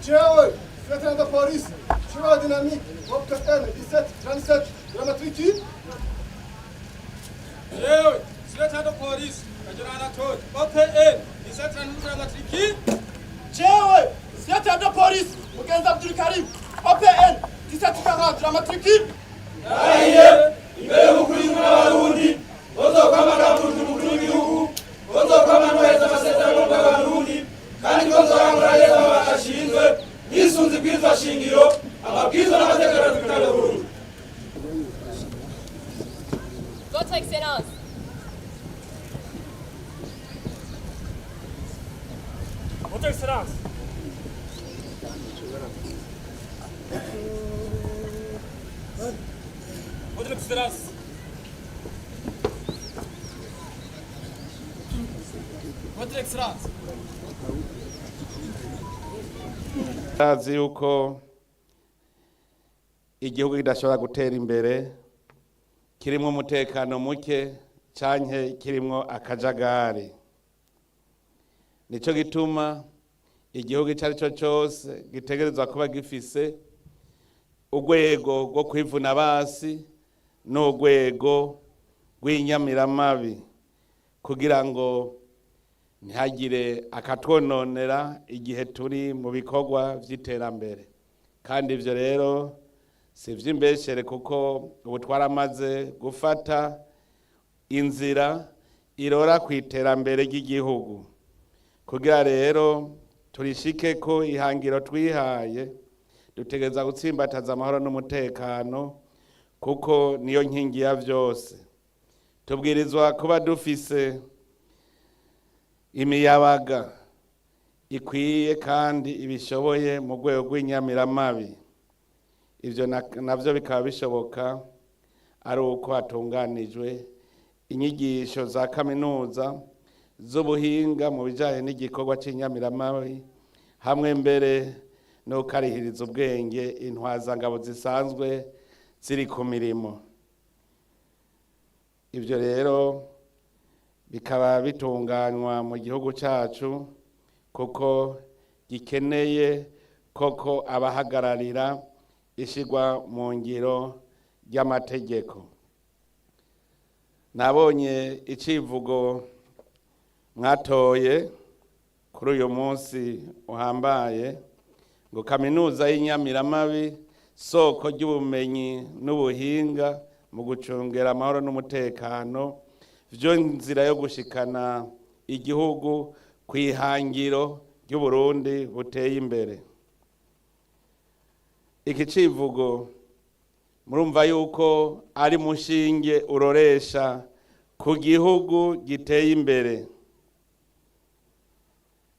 Jewe Lieutenant de police Chirwa Dynamique OPN 17 37 de la matricule. Jewe Lieutenant de police Kajura Anatole OPN 17 de la matricule. Jewe Lieutenant de police Mugenza Abdulkarim OPN 1740 de la matricule. Ndarahiye imbere y'umukuru w'igihugu n'Abarundi ko nzokwama ndambuza umukuru w'igihugu, ko nzokwama nubahiriza amasezerano y'Abarundi, kandi ko nzorangura neza amabanga ashinzwe nisunze ibwirizwa shingiro, amabwirizwa n'amategeko ya Repubulika y'Uburundi. Votre Excellence. Votre Excellence. Votre Excellence. Votre Excellence. Ndazi yuko igihugu kidashobora gutera imbere kirimwo umutekano muke canke kirimwo akajagari. Nico gituma igihugu ico ari cyo cyose gitegerezwa kuba gifise urwego rwo kwivuna basi n'urwego rw'inyamiramabi kugira ngo ntihagire akatwononera igihe turi mu bikorwa vy'iterambere. Kandi ivyo rero si ivy'imbeshere, kuko ubu twaramaze gufata inzira irora ku iterambere ry'igihugu. Kugira rero turishike ko ihangiro twihaye, dutegereza gutsimbataza amahoro n'umutekano, kuko niyo nkingi ya vyose. Tubwirizwa kuba dufise imiyabaga ikwiye kandi ibishoboye mu rwego rw'inyamiramabi. Ivyo navyo bikaba bishoboka ari uko hatunganijwe inyigisho za kaminuza z'ubuhinga mu bijanye n'igikorwa c'inyamiramabi, hamwe mbere no gukarihiriza ubwenge intwazangabo zisanzwe ziri ku mirimo. Ivyo rero bikaba bitunganywa mu gihugu cacu, kuko gikeneye koko abahagararira ishigwa mu ngiro ry'amategeko. Nabonye icivugo mwatoye kuri uyu munsi uhambaye, ngo kaminuza y'inyamiramabi, soko ry'ubumenyi n'ubuhinga mu gucungera amahoro n'umutekano, vyo nzira yo gushikana igihugu ku ihangiro ry'Uburundi buteye imbere. Iki civugo murumva yuko ari mushinge uroresha ku gihugu giteye imbere.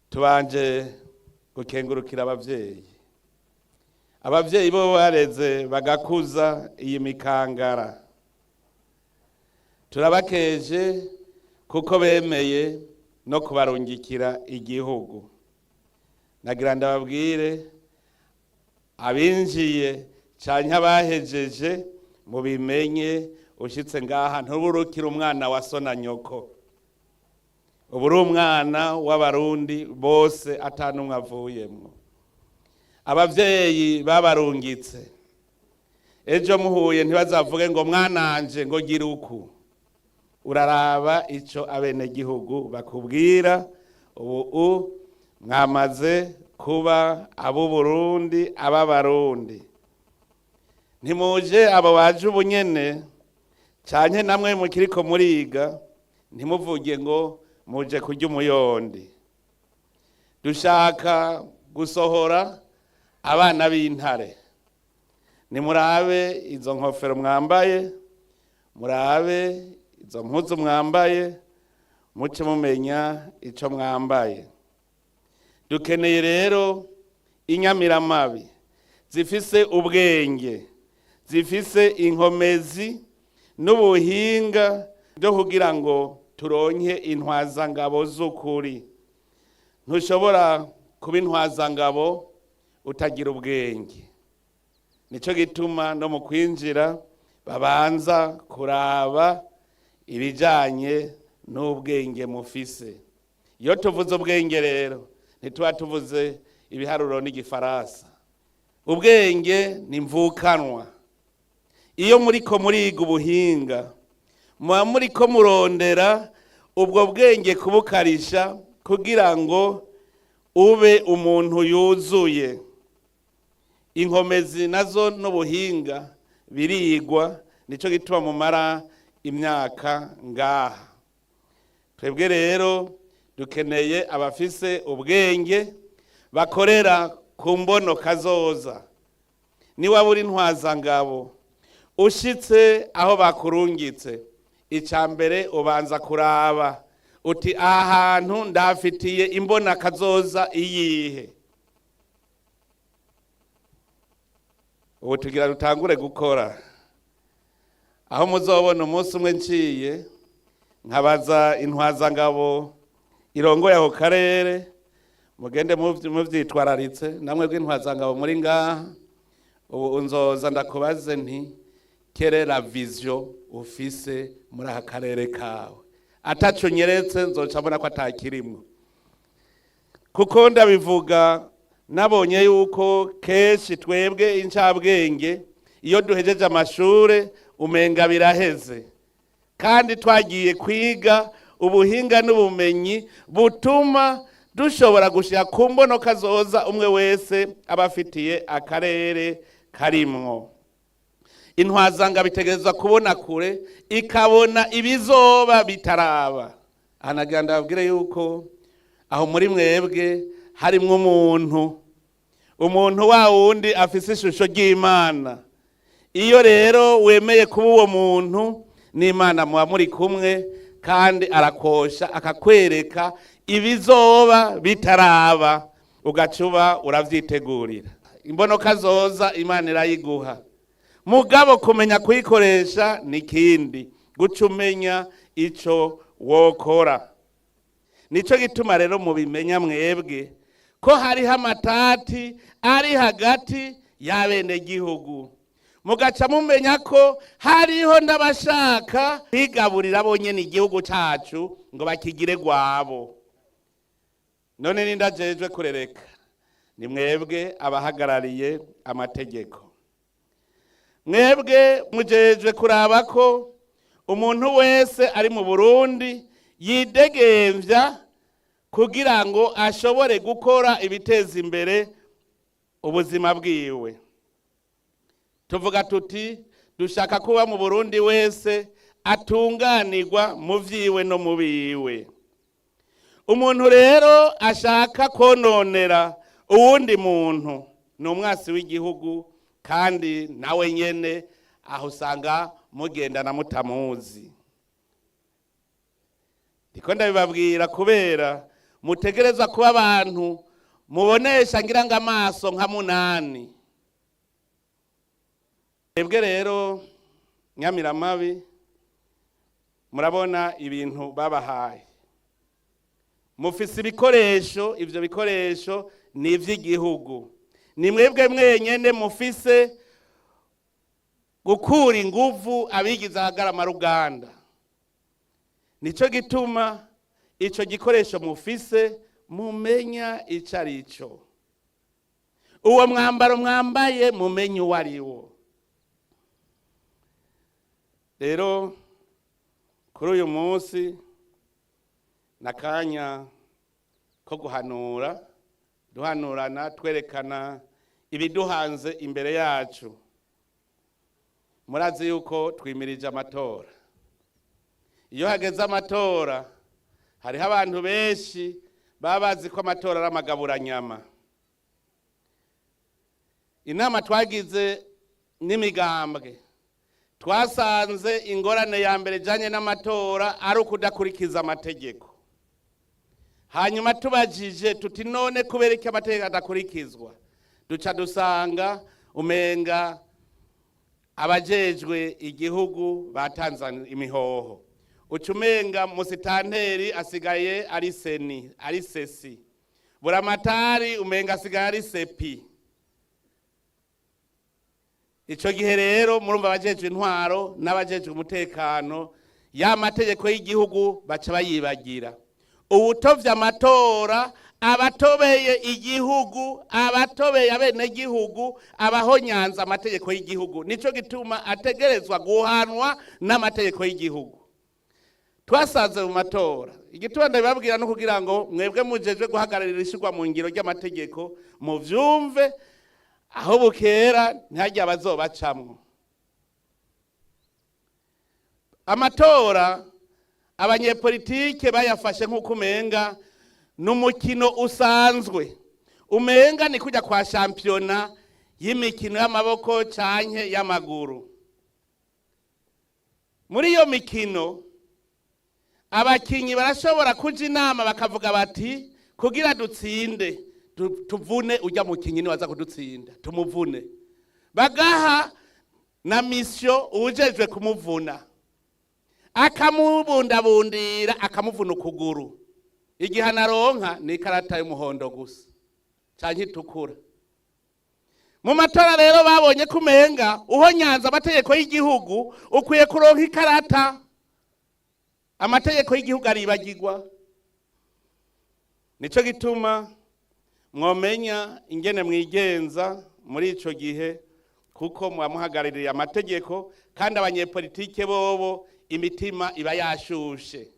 Tubanje gukengurukira abavyeyi. Abavyeyi bo bareze bagakuza iyi mikangara. Turabakeje kuko bemeye no kubarungikira igihugu. Nagira ndababwire abinjiye canke abahejeje, mubimenye, ushitse ngaha ntuburukire umwana wa so na nyoko, ubu uri umwana w'Abarundi bose atanumwe avuyemwo. Abavyeyi babarungitse, ejo muhuye ntibazavuge ngo mwananje ngo gira uku. Uraraba ico abenegihugu bakubwira. Ubu mwamaze kuba ab'Uburundi, ab'Abarundi. Ntimuje abo baje ubunyene canke namwe mukiriko muriga, ntimuvuge ngo muje kurya umuyondi. Dushaka gusohora abana b'intare. Nimurabe izo nkofero mwambaye, murabe izo mpuzu mwambaye, muce mumenya ico mwambaye. Dukeneye rero inyamiramabi zifise ubwenge, zifise inkomezi n'ubuhinga byo kugira ngo turonke intwazangabo z'ukuri. Ntushobora kuba intwazangabo utagira ubwenge. Nico gituma no mu kwinjira babanza kuraba ibijanye n'ubwenge mufise. Iyo tuvuze ubwenge rero, ntituba tuvuze Ibiharuro n'igifaransa. Ubwenge ni mvukanwa. Iyo muriko muriga ubuhinga, muba muriko murondera ubwo bwenge kubukarisha kugira ngo ube umuntu yuzuye. Inkomezi nazo n'ubuhinga birigwa, nicyo gituma mumara imyaka ngaha. Twebwe rero dukeneye abafise ubwenge bakorera ku mbono kazoza. Niwaba uri ntwazangabo, ushitse aho bakurungitse, icya mbere ubanza kuraba uti: "Aha hantu ndafitiye imbona kazoza iyihe?" Ubu tugira dutangure gukora. Aho muzobona umunsi umwe nciye nkabaza intwazangabo irongoye ako karere, mugende muvyitwararitse. Namwe bw'intwazangabo muri ngaha, ubu nzoza ndakubaze nti: "Quelle est la vision ufise muri aka karere kawe?" Ataco nyeretse, nzoca mbona ko atakirimwo, kuko ndabivuga nabonye yuko kenshi twebwe incabwenge iyo duhejeje amashure umenga biraheze, kandi twagiye kwiga ubuhinga n'ubumenyi butuma dushobora gushira ku mbono kazoza umwe wese aba afitiye akarere karimwo. Intwazanga bitegerezwa kubona kure, ikabona ibizoba bitaraba. Aha nagira ndababwire yuko aho muri mwebwe harimwo umuntu wa wundi afise ishusho ry'Imana. Iyo rero wemeye kuba uwo muntu, n'Imana muba muri kumwe, kandi arakosha akakwereka ibizoba bitaraba, ugaca uba uravyitegurira. Imbonoka zoza Imana irayiguha, mugabo kumenya kuyikoresha ni kindi, guca umenya ico wokora. Nico gituma rero mubimenya mwebwe ko hariho amatati ari hagati y'abenegihugu, mugaca mumenya ko hariho n'abashaka kwigaburira bonyene igihugu cacu ngo bakigire gwabo. None ninde ajejwe kurereka? Ni mwebwe abahagarariye amategeko. Mwebwe mujejwe kuraba ko umuntu wese ari mu Burundi yidegemvya kugira ngo ashobore gukora ibiteza imbere ubuzima bwiwe. Tuvuga tuti dushaka kuba mu Burundi wese atunganirwa mu vyiwe no mu biwe. Umuntu rero ashaka kononera uwundi muntu ni umwasi w'igihugu, kandi nawe nyene aho usanga mugendana mutamuzi. Ndiko ndabibabwira kubera mutegerezwa kuba abantu mubonesha ngira ngo amaso nka munani. Mwebwe rero nyamiramabi, murabona ibintu babahaye. Mufise ibikoresho, ivyo bikoresho ni ivy'igihugu. Ni mwebwe mwenyene mufise gukura inguvu abigize ahagarama. Nico gituma ico gikoresho mufise mumenya ico ari cyo, uwo mwambaro mwambaye mumenye uwo ari wo. Rero kuri uyu munsi n'akanya ko guhanura, duhanurana, twerekana ibiduhanze imbere yacu. Murazi yuko twimirije amatora. Iyo hageze amatora, hariho abantu benshi baba bazi ko amatora ari amagaburanyama. Inama twagize n'imigambwe, twasanze ingorane ya mbere ijanye n'amatora ari ukudakurikiza amategeko. Hanyuma tubajije tuti: "None kubera iki amategeko adakurikizwa?" Duca dusanga umenga abajejwe igihugu batanze imihoho, uca umenga musitanteri asigaye ari CENI, ari CECI, buramatari umenga asigaye ari CEPI. Ico gihe rero murumva abajejwe intwaro n'abajejwe umutekano, ya mategeko y'igihugu baca bayibagira. Uwutovye amatora Abatobeye igihugu, abatobeye abenegihugu, abahonyanza amategeko y'igihugu. Nico gituma ategerezwa guhanwa n'amategeko y'igihugu. Twasanze mu matora, igituma ndabibabwira no kugira ngo mwebwe mujejwe guhagararira ishirwa mu ngiro ry'amategeko muvyumve, aho bukera ntihagire abazobacamwo. Amatora abanyepolitike bayafashe nk'uko umenga n'umukino usanzwe, umenga ni kujya kwa shampiyona y'imikino y'amaboko canke y'amaguru. Muri iyo mikino abakinyi barashobora kuja inama bakavuga bati kugira dutsinde tuvune ujya mukinyi niwaza kudutsinda tumuvune, bagaha na mission uwujejwe kumuvuna akamubundabundira akamuvuna ukuguru. Igihano aronka ni ikarata y'umuhondo gusa canke itukura. Mu matora rero babonye ko umenga uhonyanza amategeko y'igihugu ukwiye kuronka ikarata. Amategeko y'igihugu aribagirwa. Nico gituma mwomenya ingene mwigenza muri ico gihe, kuko muba muhagarariye amategeko, kandi abanyepolitike bobo imitima iba yashushe,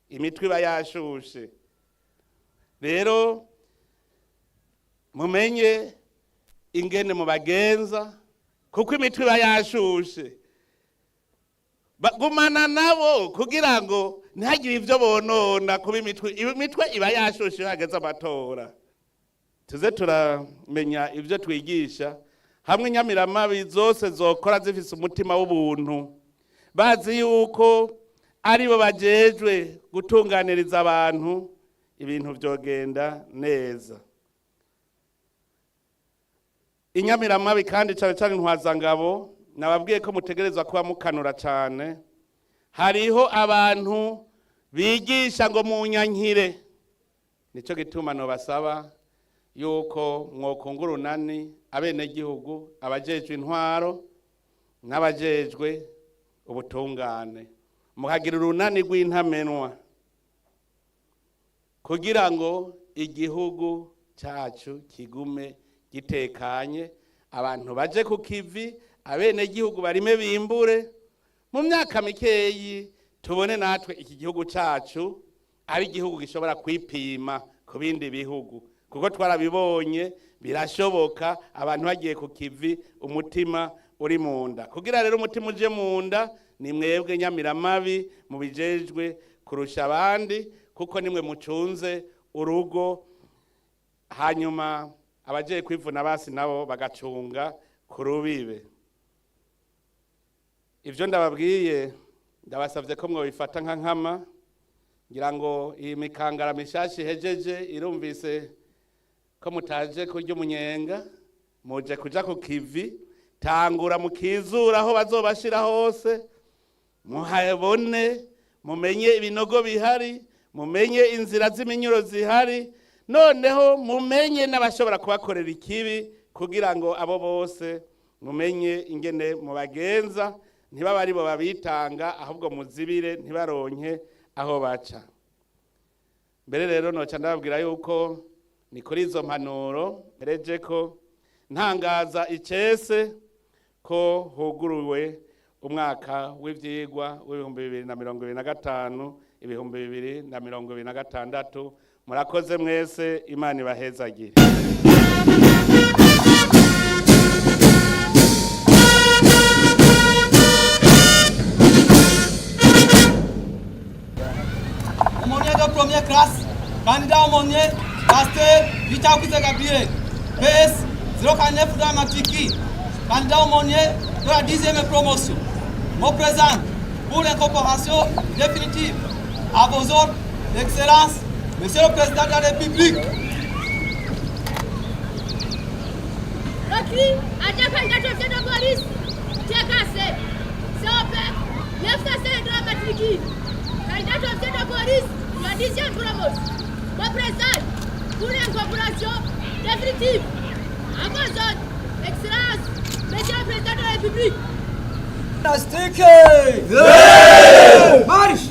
imitwe iba yashushe. Rero mumenye ingene mubagenza, kuko imitwe iba yashushe. Bagumana nabo kugira ngo ntihagire ivyo bonona, kuba imitwe iba yashushe iyo hageze amatora. Tuze turamenya ivyo twigisha. Hamwe inyamiramabi zose zokora zifise umutima w'ubuntu, bazi yuko aribo bajejwe gutunganiriza abantu, ibintu vyogenda neza. Inyamiramabi kandi cane cane intwazangabo, nababwiye ko mutegerezwa kuba mukanura cane. Hariho abantu bigisha ngo munyankire, nico gituma nobasaba yuko mwokungura urunani abenegihugu, abajejwe intwaro n'abajejwe ubutungane, mukagira urunani rw'intamenwa kugira ngo igihugu cyacu kigume gitekanye, abantu baje ku kivi, abenegihugu barime bimbure. Mu myaka mikeyi tubone natwe iki gihugu cyacu ari igihugu gishobora kwipima ku bindi bihugu, kuko twarabibonye birashoboka. Abantu bagiye ku kivi umutima uri mu nda. Kugira rero umutima uje mu nda, ni mwebwe nyamiramabi mubijejwe kurusha abandi, kuko nimwe mucunze urugo, hanyuma abagiye kwivuna basi nabo bagacunga ku rubibe. Ibyo ndababwiye ndabasabye ko mwabifata nka nkama, ngira ngo iyi mikangara mishasha ihejeje irumvise ko mutaje kurya umunyenga, muje kuja ku kivi. Tangura mukizura aho bazobashira hose, muhabone, mumenye ibinogo bihari, mumenye inzira z'iminyuro zihari, noneho mumenye n'abashobora kubakorera ikibi, kugira ngo abo bose mumenye ingene mubagenza, ntibaba aribo babitanga, ahubwo muzibire ntibaronke aho baca. Mbere rero noca ndababwira yuko ni kuri izo mpanuro mpereje ko ntangaza icese ko huguruwe umwaka w'ivyigwa w'2025 2026. Murakoze mwese, Imana ibahezagire. Aumônier de première classe, candidat aumônier, pasteur Richard Kwizera Gabriel, PS 049 de la matricule, candidat aumônier de la 10e promotion. Me présente pour l'incorporation définitive à vos ordres d'excellence, Monsieur le Président de la République. Recrue, adjoint candidat officier de police, TKC, COP, 905 de la matricule, candidat officier de police, la 10e promotion. Me présente pour l'incorporation définitive à vos ordres, Excellence, Monsieur le Président de la République. Gymnastique. Marche.